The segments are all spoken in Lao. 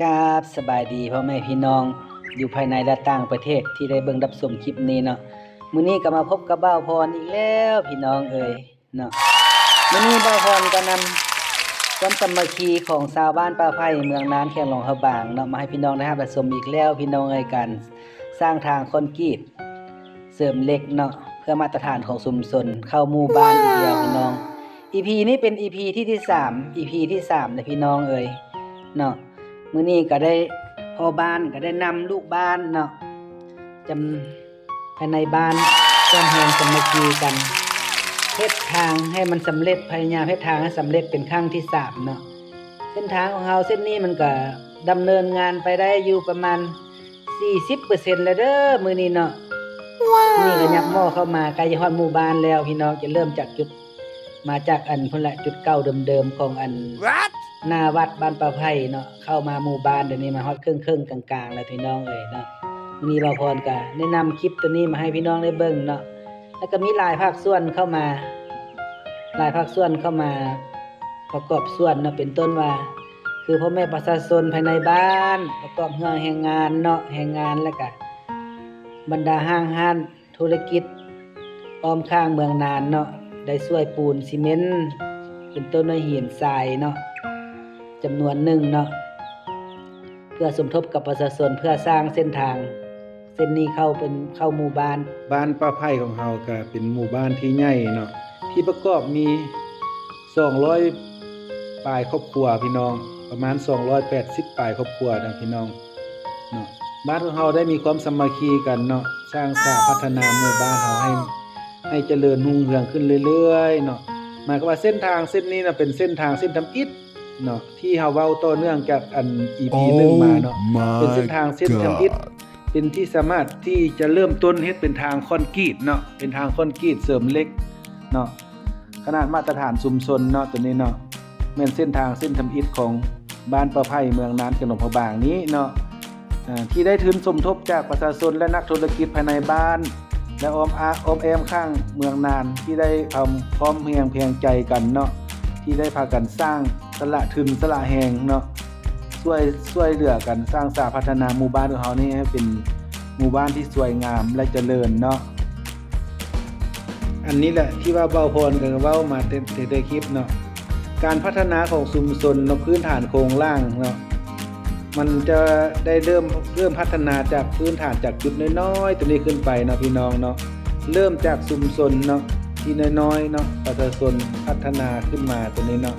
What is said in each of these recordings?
ກາບສະບາຍດີພໍ່ແມ່ພີ່ນ້ອງຢູ່ພາຍໃນ ແລະ ຕ່າງປະເທດທີ່ໄດ້ເບິ່ງຮັບຊົມຄລິບນີ້ເນາະ. ມື້ນີ້ກໍມາພົບກັບບ່າວພອນອີກແລ້ວພີ່ນ້ອງເອີຍເນາະ. ມື້ນີ້ບ່າວພອນກໍນຳຄວາມສາມັກຄີຂອງຊາວບ້ານປ່າໄຜ່ ເມືອງນານ ແຂວງຫຼວງພະບາງເນາະ ມາໃຫ້ພີ່ນ້ອງໄດ້ຮັບໄດ້ຊົມອີກແລ້ວພີ່ນ້ອງເອີຍ. ການສ້າງທາງຄອນກຣີດເສີມເຫຼັກເນາະ ເພື່ອມາດຕະຖານຂອງຊຸມຊົນເຂົ້າໝູ່ບ້ານອີກແລ້ວພີ່ນ້ອງ. ອີພີນີ້ເປັນອີພີທີ ທີສາມ ອີພີທີສາມເດ້ພີ່ນ້ອງເອີຍເນາະ. ມື້ນີ້ກໍໄດ້ພໍ່ບ້ານກໍໄດ້ນຳລູກບ້ານເນາະ ຈຳ ພາຍໃນບ້ານຮ່ວມແຮງສາມັກຄີກັນ ເຮັດທາງໃຫ້ມັນສຳເລັດ, ພະຍາຍາມເຮັດທາງໃຫ້ສຳເລັດເປັນຄັ້ງທີສາມເນາະ. ເສັ້ນທາງຂອງເຮົາເສັ້ນນີ້ມັນກໍດຳເນີນງານໄປໄດ້ຢູ່ປະມານສີ່ສິບເປີເຊັນແລ້ວເດີມື້ນີ້ເນາະ. ນີ້ກໍຍັບໝໍ້ເຂົ້າມາໃກ້ຈະຮອດໝູ່ບ້ານແລ້ວພີ່ນ້ອງ. ຈະເລີ່ມຈາກຈຸດ ມາຈາກອັນພຸ້ນແຫຼະ ຈຸດເກົ່າເດີມໆຂອງອັນໜ້າວັດບ້ານປ່າໄຜ່ເນາະ ເຂົ້າມາໝູ່ບ້ານ ດຽວນີ້ມາຮອດເຄິ່ງໆກາງໆແລ້ວພີ່ນ້ອງເອີຍເນາະ. ມື້ນີ້ບ່າວພອນກະແນະນຳຄລິບໂຕນີ້ມາໃຫ້ພີ່ນ້ອງໄດ້ເບິ່ງເນາະ ແລ້ວກະມີຫຼາຍພາກສ່ວນເຂົ້າມາ ຫຼາຍພາກສ່ວນເຂົ້າມາປະກອບສ່ວນເນາະ ເປັນຕົ້ນວ່າ ຄືພໍ່ແມ່ປະຊາຊົນພາຍໃນບ້ານ ປະກອບເລື່ອງແຮງງານເນາະ ແຮງງານ ແລ້ວກະບັນດາຫ້າງຮ້ານ ທຸລະກິດອ້ອມຂ້າງເມືອງນານເນາະ ໄດ້ຊ່ວຍປູນຊີເມັນ ເປັນຕົ້ນວ່າຫີນຊາຍເນາະ ຈຳນວນໜຶ່ງເນາະ ເພື່ອສົມທົບກັບປະຊາຊົນ ເພື່ອສ້າງເສັ້ນທາງເສັ້ນນີ້ເຂົ້າເປັນ ເຂົ້າໝູ່ບ້ານ. ບ້ານປ່າໄຜ່ຂອງເຮົາກະເປັນໝູ່ບ້ານທີ່ໃຫຍ່ເນາະ ທີ່ປະກອບມີສອງຮ້ອຍປາຍຄອບຄົວພີ່ນ້ອງ ປະມານສອງຮ້ອຍແປດສິບປາຍຄອບຄົວນະພີ່ນ້ອງເນາະ. ບ້ານຂອງເຮົາໄດ້ມີຄວາມສາມັກຄີກັນເນາະ ສ້າງສາພັດທະນາໝູ່ບ້ານເຮົາໃຫ້ ໃຫ້ຈະເລີນຮຸ່ງເຮືອງຂຶ້ນເລື້ອຍໆເນາະ. ໝາຍຄວາມວ່າເສັ້ນທາງເສັ້ນນີ້ນະ ເປັນເສັ້ນທາງເສັ້ນທຳອິດເນາະ ທີ່ເຮົາເວົ້າຕໍ່ເນື່ອງຈາກອັນອີພີໜຶ່ງມາເນາະ ເປັນເສັ້ນທາງເສັ້ນທຳອິດ ເປັນທີ່ສາມາດທີ່ຈະເລີ່ມຕົ້ນເຮັດເປັນທາງຄອນກຣີດເນາະ ເປັນທາງຄອນກຣີດເສີມເຫຼັກເນາະ ຂະໜາດມາດຕະຖານຊຸມຊົນເນາະ ໂຕນີ້ເນາະ ແມ່ນເສັ້ນທາງເສັ້ນທຳອິດຂອງບ້ານປ່າໄຜ່ ເມືອງນານ ແຂວງຫຼວງພະບາງນີ້ເນາະ ເອີ ທີ່ໄດ້ທຶນສົມທົບຈາກປະຊາຊົນ ແລະ ນັກທຸລະກິດພາຍໃນບ້ານ ແລະ ອ້ອມອາ ອ້ອມແອ້ມຂ້າງເມືອງນານ ທີ່ໄດ້ ເອີ ພ້ອມແຮງພຽງໃຈກັນເນາະ ທີ່ໄດ້ພາກັນສ້າງ ສະຫຼະທຶນສະຫຼະແຮງເນາະ ຊ່ວຍ ຊ່ວຍເຫຼືອກັນສ້າງສາພັດທະນາໝູ່ບ້ານຂອງເຮົານີ້ໃຫ້ເປັນໝູ່ບ້ານທີ່ສວຍງາມ ແລະ ຈະເລີນເນາະ. ອັນນີ້ແຫຼະທີ່ວ່າບ່າວພອນກໍເວົ້າມາແຕ່ ແຕ່ ແຕ່ຄລິບເນາະ ການພັດທະນາຂອງຊຸມຊົນເນາະ ພື້ນຖານໂຄງລ່າງເນາະ ມັນຈະໄດ້ເລີ່ມ ເລີ່ມພັດທະນາຈາກພື້ນຖານ ຈາກຈຸດນ້ອຍໆໂຕນີ້ຂຶ້ນໄປເນາະ ພີ່ນ້ອງເນາະ ເລີ່ມຈາກຊຸມຊົນເນາະ ທີ່ນ້ອຍໆເນາະ ປະຊາຊົນພັດທະນາຂຶ້ນມາໂຕນີ້ເນາະ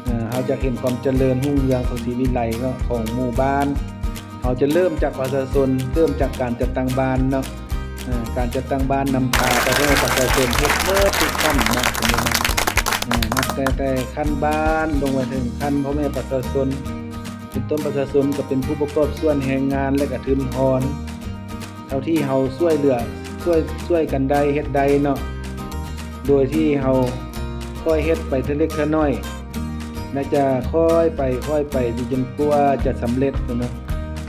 ເອີ ເຮົາຈະເຫັນຄວາມຈະເລີນຮຸ່ງເຮືອງຂອງສີວິໄລເນາະ ຂອງໝູ່ບ້ານ ເຮົາຈະເລີ່ມຈາກປະຊາຊົນ ເລີ່ມຈາກການຈັດຕັ້ງບ້ານເນາະ ເອີ ການຈັດຕັ້ງບ້ານນຳພາໄປໃຫ້ປະຊາຊົນເຮັດເໝິດທຸກຂັ້ນເນາະ ເນາະ ເອີ ນັບແຕ່ ແຕ່ຂັ້ນບ້ານລົງໄປເຖິງຂັ້ນພໍ່ແມ່ປະຊາຊົນ ເປັນຕົ້ນປະຊາຊົນກໍເປັນຜູ້ປະກອບສ່ວນແຮງງານ ແລະ ກະທຶນຮອນ ເທົ່າທີ່ເຮົາຊ່ວຍເຫຼືອ ຊ່ວຍ ຊ່ວຍກັນໄດ້ ເຮັດໄດ້ເນາະ ໂດຍທີ່ເຮົາຄ່ອຍເຮັດໄປເທື່ອເລັກເທື່ອນ້ອຍ ແລະ ຈະຄ່ອຍໄປ ຄ່ອຍໄປ ຈົນກວ່າຈະສຳເລັດເນາະ.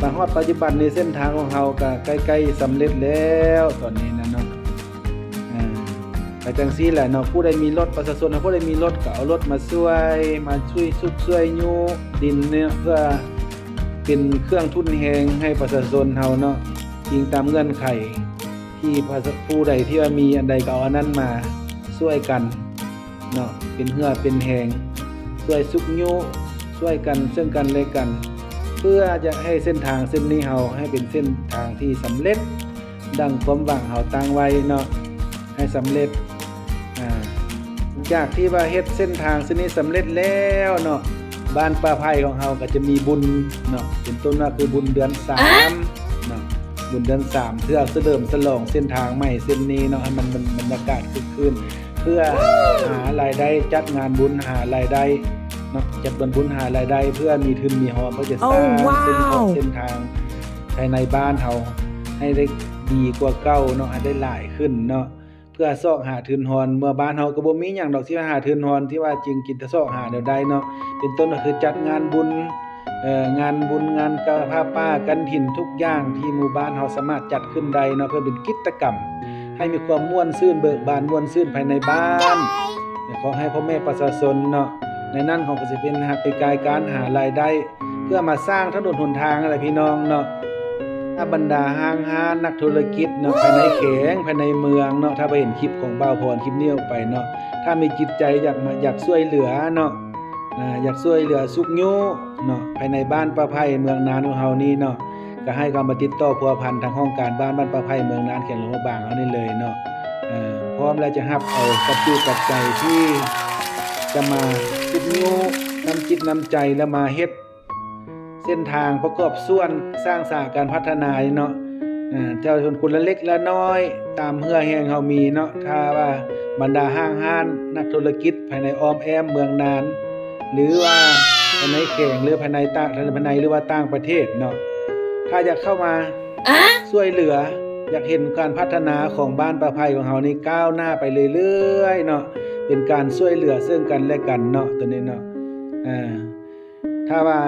ມາຮອດປັດຈຸບັນນີ້ ເສັ້ນທາງຂອງເຮົາກະໃກ້ໆສຳເລັດແລ້ວ ຕອນນີ້ນະເນາະ. ອາ ກະຈັ່ງຊີ້ແຫຼະເນາະ ຜູ້ໃດມີລົດ ປະຊາຊົນເຮົາຜູ້ໃດມີລົດ ກະເອົາລົດມາຊ່ວຍ ມາຊ່ວຍຊຸກຊ່ວຍຍູ້ດິນເນາະ ເພື່ອເປັນເຄື່ອງທຸນແຮງໃຫ້ປະຊາຊົນເຮົາເນາະ ອີງຕາມເງື່ອນໄຂທີ່ ຜູ້ໃດທີ່ວ່າມີອັນໃດກະເອົາອັນນັ້ນມາຊ່ວຍກັນເນາະ ເປັນເຫື່ອເປັນແຮງ ຊ່ວຍຊຸກຍູ້ ຊ່ວຍກັນເຊິ່ງກັນແລະກັນ ເພື່ອຈະໃຫ້ເສັ້ນທາງເສັ້ນນີ້ເຮົາໃຫ້ເປັນເສັ້ນທາງທີ່ສຳເລັດ ດັ່ງຄວາມຫວັງເຮົາຕັ້ງໄວ້ເນາະ ໃຫ້ສຳເລັດ. ອາ ຈາກທີ່ວ່າເຮັດເສັ້ນທາງເສັ້ນນີ້ສຳເລັດແລ້ວເນາະ ບ້ານປ່າໄຜ່ຂອງເຮົາກໍຈະມີບຸນເນາະ ເປັນຕົ້ນວ່າຄືບຸນເດືອນສາມເນາະ ບຸນເດືອນສາມ ເພື່ອສະເຫຼີມສະຫຼອງເສັ້ນທາງໃໝ່ເສັ້ນນີ້ເນາະ ໃຫ້ມັນ ມັນ ບັນຍາກາດຄຶກຄື້ນ ເພື່ອຫາລາຍໄດ້ ຈັດງານບຸນຫາລາຍໄດ້ເນາະ ຈັດງານບຸນຫາລາຍໄດ້ ເພື່ອມີທຶນມີຮອນ ເພື່ອຈະສ້າງເສັ້ນທອງເສັ້ນທາງ ພາຍໃນບ້ານເຮົາໃຫ້ໄດ້ດີກວ່າເກົ່າເນາະ ໃຫ້ໄດ້ຫຼາຍຂຶ້ນເນາະ ເພື່ອຊອກຫາທຶນຮອນ. ເມື່ອບ້ານເຮົາກໍບໍ່ມີຫຍັງດອກ ທີ່ວ່າຫາທຶນຮອນ ທີ່ວ່າຈຶ່ງກິນ ຈະຊອກຫາແນວໃດເນາະ ເປັນຕົ້ນກໍຄືຈັດງານບຸນ ເອີ ງານບຸນ ງານກະ ຜ້າປ່າ ກະຖິນ ທຸກຢ່າງທີ່ໝູ່ບ້ານເຮົາສາມາດຈັດຂຶ້ນໄດ້ເນາະ ເພື່ອເປັນກິດຕະກຳ ໃຫ້ມີຄວາມມ່ວນຊື່ນເບີກບານ ມ່ວນຊື່ນພາຍໃນບ້ານ ຂໍໃຫ້ພໍ່ແມ່ປະຊາຊົນເນາະ ໃນນັ້ນເຮົາກໍຊິເປັນ ເປັນການ ການຫາລາຍໄດ້ ເພື່ອມາສ້າງຖະໜົນຫົນທາງຫັ້ນແຫຼະພີ່ນ້ອງເນາະ. ຖ້າບັນດາຫ້າງຮ້ານນັກທຸລະກິດເນາະ ພາຍໃນແຂວງ ພາຍໃນເມືອງເນາະ ຖ້າໄປເຫັນຄລິບຂອງບ່າວພອນຄລິບນີ້ອອກໄປເນາະ ຖ້າມີຈິດໃຈຢາກມາ ຢາກຊ່ວຍເຫຼືອເນາະ ອາ ຢາກຊ່ວຍເຫຼືອຊຸກຍູ້ເນາະ ພາຍໃນບ້ານປ່າໄຜ່ເມືອງນານຂອງເຮົານີ້ເນາະ ກໍໃຫ້ເຂົ້າມາຕິດຕໍ່ພົວພັນທາງຫ້ອງການບ້ານ ບ້ານປ່າໄຜ່ເມືອງນານ ແຂວງຫຼວງພະບາງເຮົານີ້ເລີຍເນາະ. ເອີ ພ້ອມແລ້ວຈະຮັບເອົາວັດຖຸປັດໄຈທີ່ຈະມາຊຸກຍູ້ນ້ຳຈິດນ້ຳໃຈ ແລະ ມາເຮັດເສັ້ນທາງປະກອບສ່ວນສ້າງສາການພັດທະນາເນາະ. ເອີ ເຈົ້າຄົນລະເລັກລະນ້ອຍຕາມເຫື່ອແຮງເຮົາມີເນາະ ຖ້າວ່າບັນດາຫ້າງຮ້ານນັກທຸລະກິດພາຍໃນອ້ອມແອ້ມເມືອງນານ ຫຼືວ່າພາຍໃນແຂວງ ຫຼືພາຍໃນຕ່າງ ພາຍໃນ ຫຼືວ່າຕ່າງປະເທດເນາະ ຖ້າຢາກເຂົ້າມາ ອະ ຊ່ວຍເຫຼືອ ຢາກເຫັນການພັດທະນາຂອງບ້ານປ່າໄຜ່ຂອງເຮົານີ້ກ້າວໜ້າໄປເລື້ອຍໆເນາະ ເປັນການຊ່ວຍເຫຼືອເຊິ່ງກັນແລະກັນເນາະ ໂຕນີ້ເນາະ. ເອີ ຖ້າວ່າ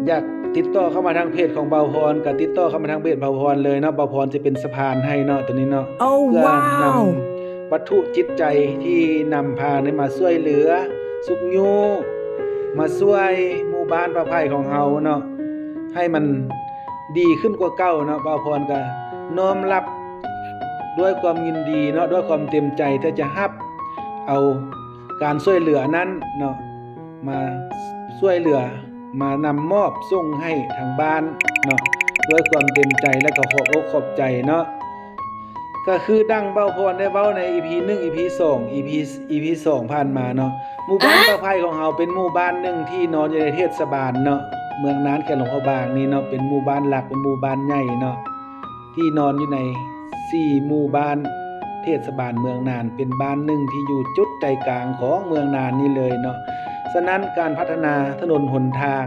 ຢາກຕິດຕໍ່ເຂົ້າມາທາງເພຈຂອງບ່າວພອນ ກໍຕິດຕໍ່ເຂົ້າມາທາງເພຈບ່າວພອນເລີຍເນາະ ບ່າວພອນຈະເປັນສະພານໃຫ້ເນາະ ໂຕນີ້ເນາະ ໂອ້ ເພື່ອ ວ້າວ ນຳວັດຖຸຈິດໃຈທີ່ນຳພານີ້ມາຊ່ວຍເຫຼືອຊຸກຍູ້ ມາຊ່ວຍໝູ່ບ້ານປ່າໄຜ່ຂອງເຮົາເນາະ ໃຫ້ມັນດີຂຶ້ນກວ່າເກົ່າເນາະ. ບ່າວພອນກໍນ້ອມຮັບດ້ວຍຄວາມຍິນດີເນາະ ດ້ວຍຄວາມເຕັມໃຈທີ່ຈະຮັບເອົາການຊ່ວຍເຫຼືອນັ້ນເນາະ ມາຊ່ວຍເຫຼືອ ມານຳມອບສົ່ງໃຫ້ທາງບ້ານເນາະ ດ້ວຍຄວາມເຕັມໃຈ ແລະ ກໍຂອບອົກຂອບໃຈເນາະ. ກໍຄືດັ່ງບ່າວພອນໄດ້ເວົ້າໃນອີພີໜຶ່ງ ອີພີສອງ ອີພີ ອີພີສອງຜ່ານມາເນາະ ໝູ່ບ້ານ ອະ ປ່າໄຜ່ຂອງເຮົາເປັນໝູ່ບ້ານໜຶ່ງທີ່ນອນຢູ່ໃນເທດສະບານເນາະ ເມືອງນານ ແຂວງຫຼວງພະບາງນີ້ເນາະ ເປັນໝູ່ບ້ານຫຼັກ ເປັນໝູ່ບ້ານໃຫຍ່ເນາະ ທີ່ນອນຢູ່ໃນສີ່ໝູ່ບ້ານເທດສະບານເມືອງນານ ເປັນບ້ານໜຶ່ງທີ່ຢູ່ຈຸດໃຈກາງຂອງເມືອງນານນີ້ເລີຍເນາະ. ສະນັ້ນ ການພັດທະນາຖະໜົນຫົນທາງ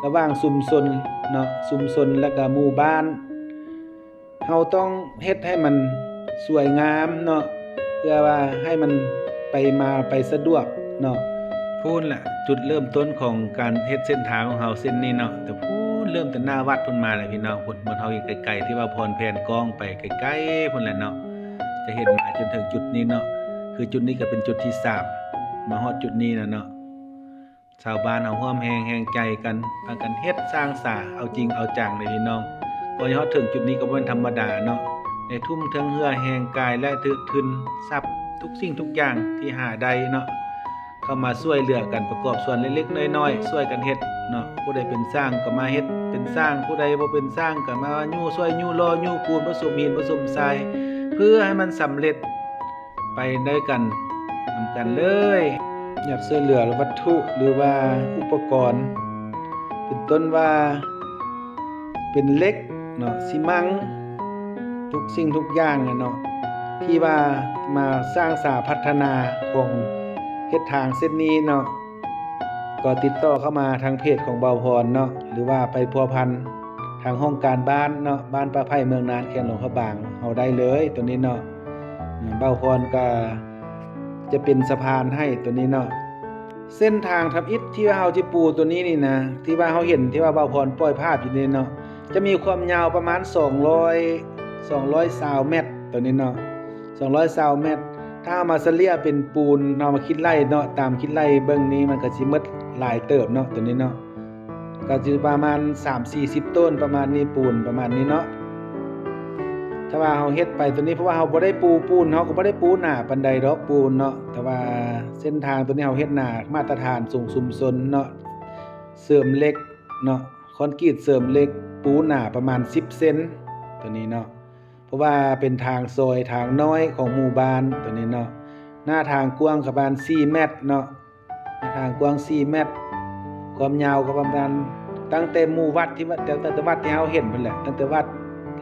ລະຫວ່າງຊຸມຊົນເນາະ ຊຸມຊົນ ແລະ ກະໝູ່ບ້ານ ເຮົາຕ້ອງເຮັດໃຫ້ມັນສວຍງາມເນາະ ເພື່ອວ່າໃຫ້ມັນໄປມາໄປສະດວກເນາະ. ພຸ້ນລະ ຈຸດເລີ່ມຕົ້ນຂອງການເຮັດເສັ້ນທາງຂອງເຮົາເສັ້ນນີ້ເນາະ ແຕ່ພຸ້ນ ເລີ່ມແຕ່ໜ້າວັດພຸ້ນມາແຫຼະພີ່ນ້ອງ ພຸ້ນ ບ່ອນເຮົາເຫັນໄກໆ ທີ່ວ່າພອນແພນກ້ອງໄປໄກໆພຸ້ນແຫຼະເນາະ ຈະເຫັນມາຈົນເຖິງຈຸດນີ້ເນາະ. ຄືຈຸດນີ້ກໍເປັນຈຸດທີສາມ ມາຮອດຈຸດນີ້ແລ້ວເນາະ. ຊາວບ້ານເຮົາຮ່ວມແຮງແຮງໃຈກັນ ພາກັນເຮັດສ້າງສາເອົາຈິງເອົາຈັງເດ້ພີ່ນ້ອງ. ກວ່າຈະຮອດເຖິງຈຸດນີ້ກໍບໍ່ແມ່ນທຳມະດາເນາະ ໄດ້ທຸ່ມເຖິງເຫື່ອແຮງກາຍ ແລະ ເຖິງທຶນຊັບ ທຸກສິ່ງທຸກຢ່າງທີ່ຫາໄດ້ເນາະ ເຂົ້າມາຊ່ວຍເຫຼືອກັນ ປະກອບສ່ວນເລັກໆນ້ອຍໆ ຊ່ວຍກັນເຮັດເນາະ. ຜູ້ໃດເປັນຊ່າງກໍມາເຮັດເປັນຊ່າງ ຜູ້ໃດບໍ່ເປັນຊ່າງກໍມາຍູ້ຊ່ວຍຍູ້ຫຼໍ່ຍູ້ປູນ ປະສົມຫີນປະສົມຊາຍ ເພື່ອໃຫ້ມັນສຳເລັດ ໄປດ້ວຍກັນ ນຳກັນເລີຍ. ຢາກຊ່ວຍເຫຼືອວັດຖຸ ຫຼືວ່າອຸປະກອນ ເປັນຕົ້ນວ່າເປັນເຫຼັກເນາະ ຊີມັງ ທຸກສິ່ງທຸກຢ່າງແຫຼະເນາະ ທີ່ວ່າມາສ້າງສາພັດທະນາຂອງເຮັດທາງເສັ້ນນີ້ເນາະ ກໍຕິດຕໍ່ເຂົ້າມາທາງເພຈຂອງບ່າວພອນເນາະ ຫຼືວ່າໄປພົວພັນທາງຫ້ອງການບ້ານເນາະ ບ້ານປ່າໄຜ່ເມືອງນານ ແຂວງຫຼວງພະບາງເຮົາໄດ້ເລີຍ ໂຕນີ້ເນາະ. ບ່າວພອນກໍຈະເປັນສະພານໃຫ້ໂຕນີ້ເນາະ. ເສັ້ນທາງທຳອິດທີ່ວ່າເຮົາຈະປູໂຕນີ້ນີ້ນະ ທີ່ວ່າເຮົາເຫັນທີ່ວ່າບ່າວພອນປ່ອຍພາບຢູ່ນີ້ເນາະ ຈະມີຄວາມຍາວປະມານສອງຮ້ອຍ ສອງຮ້ອຍຊາວແມັດໂຕນີ້ເນາະ ສອງຮ້ອຍຊາວແມັດ. ຖ້າເຮົາມາສະເລ່ຍເປັນປູນ ເຮົາມາຄິດໄລ່ເນາະ ຕາມຄິດໄລ່ເບິ່ງນີ້ ມັນກໍຊິໝົດຫຼາຍເຕີບເນາະ ໂຕນີ້ເນາະ ກໍຊິປະມານສາມສີ່ສິບໂຕນ ປະມານນີ້ ປູນປະມານນີ້ເນາະ. ຖ້າວ່າເຮົາເຮັດໄປໂຕນີ້ ເພາະວ່າເຮົາບໍ່ໄດ້ປູປູນ ເຮົາກໍບໍ່ໄດ້ປູໜາປານໃດດອກປູນເນາະ ແຕ່ວ່າເສັ້ນທາງໂຕນີ້ເຮົາເຮັດໜາມາດຕະຖານສູງຊຸມຊົນເນາະ ເສີມເຫຼັກເນາະ ຄອນກຣີດເສີມເຫຼັກ ປູໜາປະມານສິບເຊັນໂຕນີ້ເນາະ. ເພາະວ່າເປັນທາງຊອຍທາງນ້ອຍຂອງໝູ່ບ້ານໂຕນີ້ເນາະ ໜ້າທາງກວ້າງປະມານສີ່ແມັດເນາະ ໜ້າທາງກວ້າງສີ່ແມັດ ຄວາມຍາວກໍປະມານ ຕັ້ງແຕ່ໝູ່ວັດທີ່ ຕັ້ງແຕ່ວັດທີ່ເຮົາເຫັນພຸ້ນແຫຼະ ຕັ້ງແຕ່ວັດ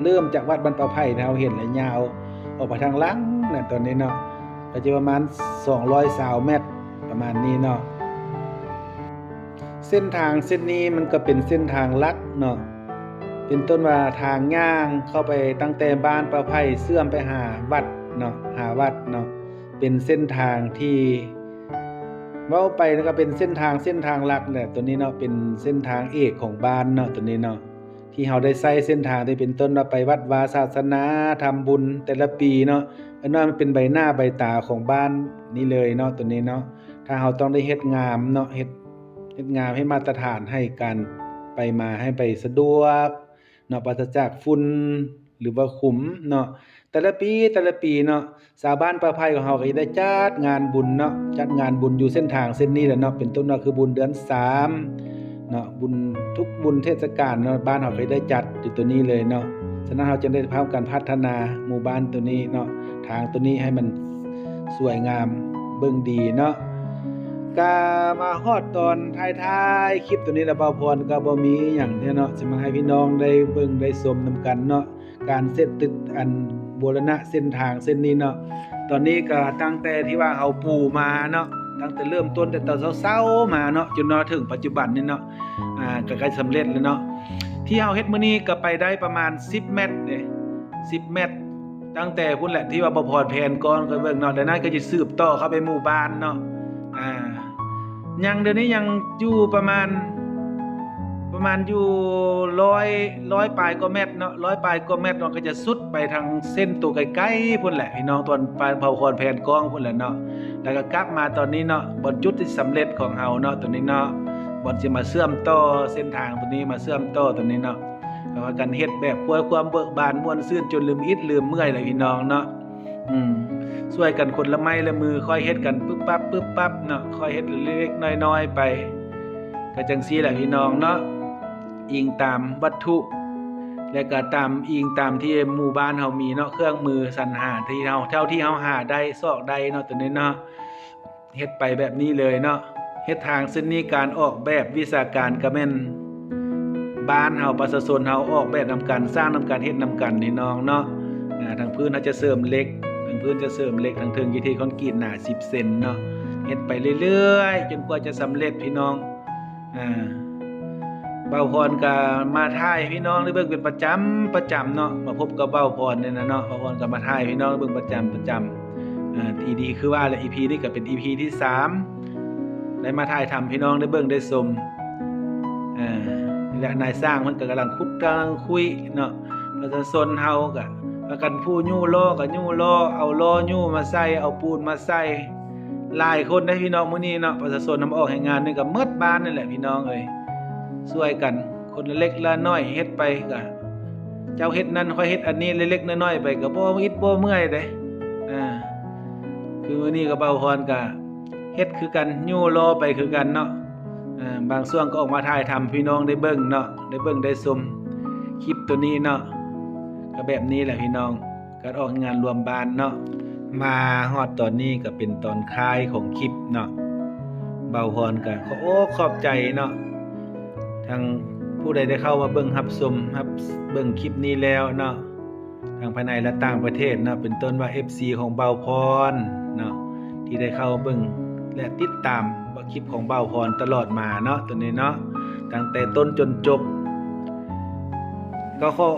ເລີ່ມຈາກວັດບ້ານປ່າໄຜ່ທີ່ເຮົາເຫັນ ແລະ ຍາວອອກໄປທາງຫຼັງນັ້ນໂຕນີ້ເນາະ ກໍຈະປະມານສອງຮ້ອຍຊາວແມັດ ປະມານນີ້ເນາະ. ເສັ້ນທາງເສັ້ນນີ້ມັນກໍເປັນເສັ້ນທາງຫຼັກເນາະ ເປັນຕົ້ນວ່າທາງຍ່າງເຂົ້າໄປຕັ້ງແຕ່ບ້ານປ່າໄຜ່ເຊື່ອມໄປຫາວັດເນາະ ຫາວັດເນາະ ເປັນເສັ້ນທາງທີ່ເວົ້າໄປແລ້ວກໍເປັນເສັ້ນທາງ ເສັ້ນທາງຫຼັກແຫຼະ ໂຕນີ້ເນາະ ເປັນເສັ້ນທາງເອກຂອງບ້ານເນາະ ໂຕນີ້ເນາະ ທີ່ເຮົາໄດ້ໃຊ້ເສັ້ນທາງທີ່ເປັນຕົ້ນວ່າໄປວັດວາສາສະໜາ ທຳບຸນແຕ່ລະປີເນາະ ອັນນັ້ນມັນເປັນໃບໜ້າໃບຕາຂອງບ້ານນີ້ເລີຍເນາະ ໂຕນີ້ເນາະ. ຖ້າເຮົາຕ້ອງໄດ້ເຮັດງາມເນາະ ເຮັດ ເຮັດງາມ ເຮັດມາດຕະຖານ ໃຫ້ການໄປມາໃຫ້ໄປສະດວກເນາະ ປາສະຈາກຝຸ່ນ ຫຼືວ່າຂຸມເນາະ. ແຕ່ລະປີ ແຕ່ລະປີເນາະ ຊາວບ້ານປ່າໄຜ່ຂອງເຮົາກໍຈະໄດ້ຈັດງານບຸນເນາະ ຈັດງານບຸນຢູ່ເສັ້ນທາງເສັ້ນນີ້ແຫຼະເນາະ ເປັນຕົ້ນວ່າຄືບຸນເດືອນສາມເນາະ ບຸນ ທຸກບຸນເທດສະການເນາະ ບ້ານເຮົາກໍຈະໄດ້ຈັດຢູ່ໂຕນີ້ເລີຍເນາະ. ສະນັ້ນເຮົາຈຶ່ງໄດ້ພາກັນພັດທະນາໝູ່ບ້ານໂຕນີ້ເນາະ ທາງໂຕນີ້ໃຫ້ມັນສວຍງາມເບິ່ງດີເນາະ. ກະມາຮອດຕອນທ້າຍໆຄລິບໂຕນີ້ແລ້ວ ບ່າວພອນກໍບໍ່ມີອີ່ຫຍັງແທ້ເນາະ ຊິມາໃຫ້ພີ່ນ້ອງໄດ້ເບິ່ງໄດ້ຊົມນຳກັນເນາະ. ການເຮັດຕຶກ ອັນ ບູລະນະເສັ້ນທາງເສັ້ນນີ້ເນາະ ຕອນນີ້ກໍຕັ້ງແຕ່ທີ່ວ່າເຮົາປູມາເນາະ ຕັ້ງແຕ່ເລີ່ມຕົ້ນ ແຕ່ຕອນເຊົ້າໆມາເນາະ ຈົນມາເຖິງປັດຈຸບັນນີ້ເນາະ ອ່າ ກໍໃກ້ສຳເລັດແລ້ວເນາະ. ທີ່ເຮົາເຮັດມື້ນີ້ກໍໄປໄດ້ປະມານສິບແມັດເດ້ ສິບແມັດ ຕັ້ງແຕ່ພຸ້ນແຫຼະ ທີ່ວ່າບ່າວພອນແພນກ້ອງໄປເບິ່ງເນາະ ແລ້ວນັ້ນກໍຈະສືບຕໍ່ເຂົ້າໄປໝູ່ບ້ານເນາະ ອ່າ ຍັງ ດຽວນີ້ຍັງຢູ່ປະມານ ປະມານຢູ່ຮ້ອຍ ຮ້ອຍປາຍກວ່າແມັດເນາະ ຮ້ອຍປາຍກວ່າແມັດ ມັນກໍຈະສຸດໄປທາງເສັ້ນໂຕໄກໆພຸ້ນແຫຼະ ພີ່ນ້ອງ ຕອນປາຍເຜົ່າຄອນແຜ່ນກ້ອງພຸ້ນແຫຼະເນາະ. ແລ້ວກໍກັບມາຕອນນີ້ເນາະ ບ່ອນຈຸດທີ່ສຳເລັດຂອງເຮົາເນາະ ໂຕນີ້ເນາະ ບ່ອນຊິມາເຊື່ອມຕໍ່ເສັ້ນທາງໂຕນີ້ ມາເຊື່ອມຕໍ່ໂຕນີ້ເນາະ ກໍວ່າກັນເຮັດແບບຄວາມເບີກບານມ່ວນຊື່ນ ຈົນລືມອິດລືມເມື່ອຍແຫຼະ ພີ່ນ້ອງເນາະ. ອືມ ຊ່ວຍກັນຄົນລະໄມ້ລະມື ຄ່ອຍເຮັດກັນປຶບປັບປຶບປັບເນາະ ຄ່ອຍເຮັດເລັກໆນ້ອຍໆໄປ ກໍຈັ່ງຊີ້ແຫຼະພີ່ນ້ອງເນາະ. ອີງຕາມວັດຖຸ ແລະກໍຕາມ ອີງຕາມທີ່ໝູ່ບ້ານເຮົາມີເນາະ ເຄື່ອງມືສັນຫາທີ່ເຮົາ ເທົ່າທີ່ເຮົາຫາໄດ້ຊອກໄດ້ເນາະ ໂຕນີ້ເນາະ. ເຮັດໄປແບບນີ້ເລີຍເນາະ ເຮັດທາງເສັ້ນນີ້ ການອອກແບບວິຊາການກໍແມ່ນບ້ານເຮົາ ປະຊາຊົນເຮົາອອກແບບນຳກັນ ສ້າງນຳກັນ ເຮັດນຳກັນພີ່ນ້ອງເນາະ. ອ່າ ທາງພື້ນເຮົາຈະເສີມເຫຼັກ ທາງພື້ນຈະເສີມເຫຼັກ ທາງເທິງຈະເທຄອນກຣີດໜາສິບເຊັນເນາະ ເຮັດໄປເລື້ອຍໆ ຈົນກວ່າຈະສຳເລັດພີ່ນ້ອງ. ອ່າ ບ່າວພອນກໍມາຖ່າຍໃຫ້ພີ່ນ້ອງໄດ້ເບິ່ງເປັນປະຈຳ ປະຈຳເນາະ ມາພົບກັບບ່າວພອນນີ້ນະເນາະ ບ່າວພອນກໍມາຖ່າຍໃຫ້ພີ່ນ້ອງໄດ້ເບິ່ງປະຈຳ ປະຈຳ. ເອີ ອີດີ ຄືວ່າແຫຼະ ອີພີນີ້ກໍເປັນອີພີທີສາມ ໄດ້ມາຖ່າຍທຳໃຫ້ພີ່ນ້ອງໄດ້ເບິ່ງໄດ້ຊົມ. ເອີ ແລະນາຍຊ່າງເພິ່ນກໍກຳລັງຂຸດກຳລັງຄຸຍເນາະ ປະຊາຊົນເຮົາກໍພາກັນຜູ້ຍູ້ລໍ້ກໍຍູ້ລໍ້ ເອົາລໍ້ຍູ້ມາໃສ່ ເອົາປູນມາໃສ່ ຫຼາຍຄົນເດ້ພີ່ນ້ອງ ມື້ນີ້ເນາະ ປະຊາຊົນນຳອອກແຮງງານນີ້ກໍໝົດບ້ານນີ້ແຫຼະພີ່ນ້ອງເອີຍ ຊ່ວຍກັນຄົນລະເລັກລະນ້ອຍ ເຮັດໄປກໍເຈົ້າເຮັດນັ້ນ ຂ້ອຍເຮັດອັນນີ້ ເລັກໆນ້ອຍໆໄປ ກໍບໍ່ອິດບໍ່ເມື່ອຍເດ້. ອ່າ ຄືມື້ນີ້ກໍບ່າວພອນກໍເຮັດຄືກັນ ຍູ້ລໍ້ໄປຄືກັນເນາະ. ອ່າ ບາງຊ່ວງກໍອອກມາຖ່າຍທຳພີ່ນ້ອງໄດ້ເບິ່ງເນາະ ໄດ້ເບິ່ງໄດ້ຊົມຄລິບໂຕນີ້ເນາະ ກໍແບບນີ້ແຫຼະພີ່ນ້ອງ. ການອອກງານລວມບ້ານເນາະ ມາຮອດຕອນນີ້ກໍເປັນຕອນທ້າຍຂອງຄລິບເນາະ. ບ່າວພອນກໍຂໍອົກຂອບໃຈເນາະ ທັງຜູ້ໃດໄດ້ເຂົ້າມາເບິ່ງຮັບຊົມ ຮັບເບິ່ງຄລິບນີ້ແລ້ວເນາະ ທັງພາຍໃນ ແລະ ຕ່າງປະເທດເນາະ ເປັນຕົ້ນວ່າເອັຟຊີຂອງບ່າວພອນເນາະ ທີ່ໄດ້ເຂົ້າເບິ່ງ ແລະ ຕິດຕາມຄລິບຂອງບ່າວພອນຕະຫຼອດມາເນາະ ໂຕນີ້ເນາະ ຕັ້ງແຕ່ຕົ້ນຈົນຈົບ. ກໍຂໍ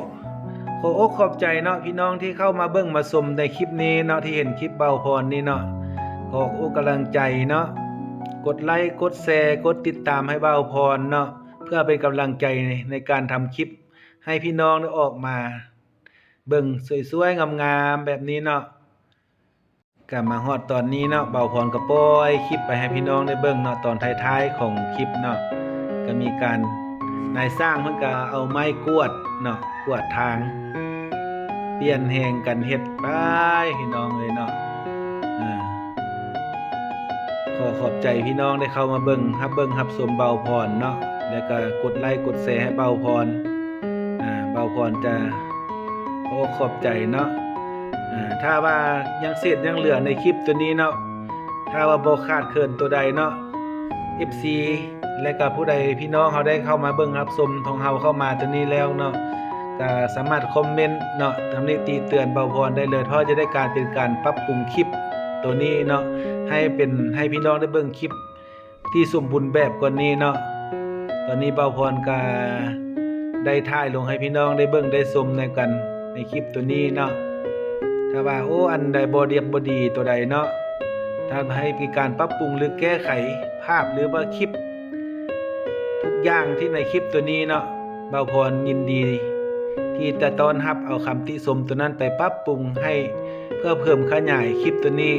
ຂໍອົກຂອບໃຈເນາະ ພີ່ນ້ອງທີ່ເຂົ້າມາເບິ່ງມາຊົມໃນຄລິບນີ້ເນາະ ທີ່ເຫັນຄລິບບ່າວພອນນີ້ເນາະ ຂໍອົກກຳລັງໃຈເນາະ ກົດໄລ ກົດແຊ ກົດຕິດຕາມໃຫ້ບ່າວພອນເນາະ ເພື່ອເປັນກຳລັງໃຈໃນການທຳຄລິບໃຫ້ພີ່ນ້ອງໄດ້ອອກມາເບິ່ງສວຍໆງາມໆແບບນີ້ເນາະ. ກະມາຮອດຕອນນີ້ເນາະ ບ່າວພອນກະປ່ອຍຄລິບໄປໃຫ້ພີ່ນ້ອງໄດ້ເບິ່ງເນາະ ຕອນທ້າຍໆຂອງຄລິບເນາະ ກະມີການ ນາຍຊ່າງເພິ່ນກະເອົາໄມ້ກວາດເນາະ ກວາດທາງ ປ່ຽນແຮງກັນເຮັດໄປພີ່ນ້ອງເອີຍເນາະ. ອ່າ ຂໍຂອບໃຈພີ່ນ້ອງໄດ້ເຂົ້າມາເບິ່ງ ຮັບເບິ່ງຮັບຊົມບ່າວພອນເນາະ ແລ້ວກະກົດໄລກົດແຊໃຫ້ບ່າວພອນ. ອ່າ ບ່າວພອນຈະຂໍຂອບໃຈເນາະ. ອ່າ ຖ້າວ່າຍັງເສດຍັງເຫຼືອໃນຄລິບໂຕນີ້ເນາະ ຖ້າວ່າບໍ່ຂາດເຂີນໂຕໃດເນາະ ເອັຟຊີ ແລະກະຜູ້ໃດ ພີ່ນ້ອງເຮົາໄດ້ເຂົ້າມາເບິ່ງຮັບຊົມຂອງເຮົາເຂົ້າມາໂຕນີ້ແລ້ວເນາະ ກະສາມາດຄອມເມັນເນາະ ຕຳໜິຕິເຕືອນບ່າວພອນໄດ້ເລີຍ ເພາະຈະໄດ້ການ ເປັນການປັບປຸງຄລິບໂຕນີ້ເນາະ ໃຫ້ເປັນ ໃຫ້ພີ່ນ້ອງໄດ້ເບິ່ງຄລິບ ທີ່ສົມບູນແບບກວ່ານີ້ເນາະ. ຕອນນີ້ບ່າວພອນກະໄດ້ຖ່າຍລົງໃຫ້ພີ່ນ້ອງໄດ້ເບິ່ງໄດ້ຊົມນຳກັນໃນຄລິບໂຕນີ້ເນາະ. ຖ້າວ່າ ໂອ້ ອັນໃດບໍ່ລຽບບໍ່ດີໂຕໃດເນາະ ຖ້າໃຫ້ມີການປັບປຸງ ຫຼື ແກ້ໄຂພາບ ຫຼືວ່າຄລິບ ທຸກຢ່າງທີ່ໃນຄລິບໂຕນີ້ເນາະ ບ່າວພອນຍິນດີທີ່ຈະຕ້ອນຮັບເອົາຄຳຕິຊົມໂຕນັ້ນໄປປັບປຸງໃຫ້ ເພື່ອເພີ່ມຂະຫຍາຍຄລິບໂຕນີ້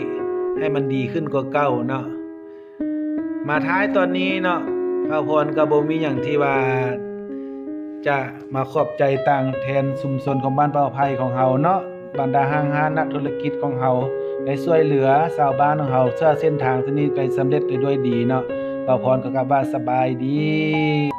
ໃຫ້ມັນດີຂຶ້ນກວ່າເກົ່າເນາະ. ມາທ້າຍຕອນນີ້ເນາະ ບ່າວພອນກໍບໍ່ມີຫຍັງທີ່ວ່າຈະມາຂອບໃຈຕາງແທນຊຸມຊົນຂອງບ້ານປ່າໄຜ່ຂອງເຮົາເນາະ, ບັນດາຫ້າງຮ້ານນັກທຸລະກິດຂອງເຮົາໄດ້ຊ່ວຍເຫຼືອຊາວບ້ານຂອງເຮົາ ເພື່ອເສັ້ນທາງເສັ້ນນີ້ໄປສຳເລັດໄປດ້ວຍດີເນາະ. ບ່າວພອນກໍກັບວ່າສະບາຍດີ.